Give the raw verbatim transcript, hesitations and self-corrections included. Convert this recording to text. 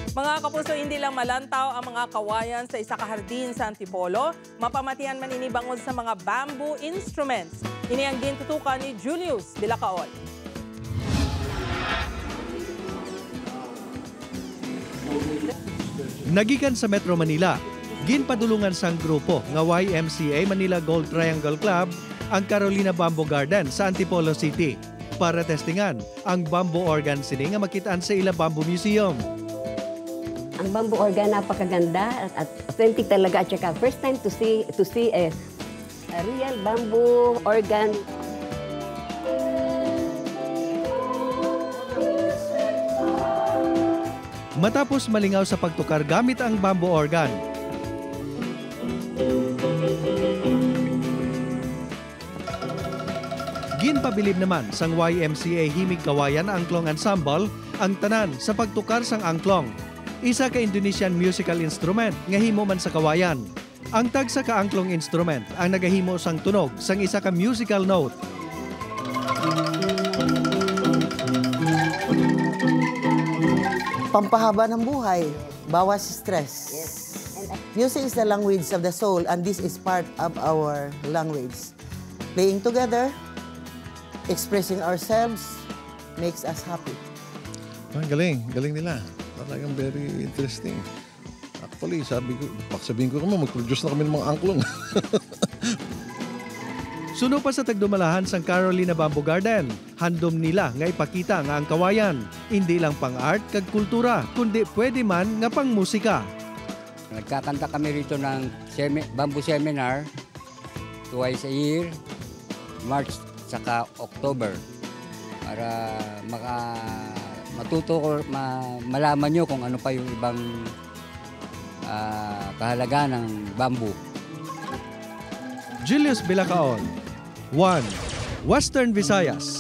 Mga kapuso, hindi lang malantaw ang mga kawayan sa isa ka hardin sa Antipolo, mapamatian man ini bangod sa mga bamboo instruments. Ini ang gintutukan ni Julius Vilacaol. Nagikan sa Metro Manila, ginpadulungan sang grupo nga Y M C A Manila Gold Triangle Club ang Carolina Bamboo Garden sa Antipolo City para testingan ang bamboo organ sini nga makit-an sa ila Bamboo Museum. Ang bamboo organ, napakaganda at, at authentic talaga, at saka first time to see to see a, a real bamboo organ. Matapos malingaw sa pagtukar gamit ang bamboo organ, ginpabilib naman sang Y M C A Himig Kawayan Angklong Ensemble ang tanan sa pagtukar sang angklong, isa ka Indonesian musical instrument nga himo man sa kawayan. Ang tagsa ka angklong instrument ang nagahimo sang tunog sang isa ka musical note. Pampahaba ng buhay, bawas stress. Music is the language of the soul, and this is part of our language. Playing together, expressing ourselves, makes us happy. Ang galing, galing nila. Talagang very interesting. Actually, sabi ko, pagsabihin ko naman, mag-produce na kami ng mga angklong. Suno pa sa tagdumalahan sang Carolina Bamboo Garden, handom nila nga ipakita nga ang kawayan indi lang pang-art kag kultura, kundi pwede man nga pang-musika. Nagkakanta kami rito ng semi, bamboo seminar twice a year, March saka October, para maka, matuto ko, ma, malaman nyo kung ano pa yung ibang ah, kahalagahan ng bamboo. Julius Bilacaon, One, Western Visayas.